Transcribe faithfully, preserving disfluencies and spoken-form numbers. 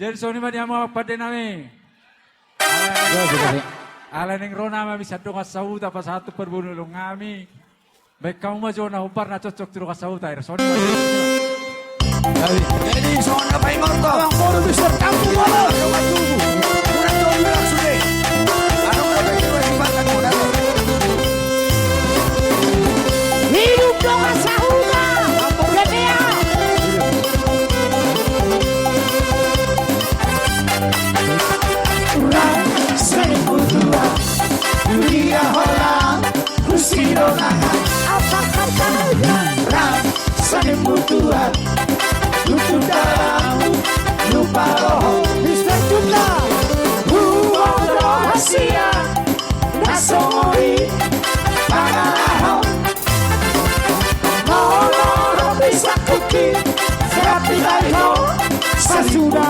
Jadi songon i ma di hamu amang pande nami. Alai naeng ro nama misa dongan sahuta pasahat tu parbue ni olong nami. Baen hamu ma jo na hombar na cocok tu dongan sahuta, ira songon i ma. Jadi songon na paingot ho. Abang boru bisa tampung wala. Udah tahu bilang sudah. Anu udah baik lagi makan udah. Hidup dongan sahuta. Gede ya. Urang seni butuan. Dunia holang. Husi dongan. Apa kata urang seni butuan. Lupa dalam, lupa roho. Bisa juga. Huang rahasia. Nasongoi pangalaho. Molo ro bisa kuki. Tapi tadi ho. Sasuda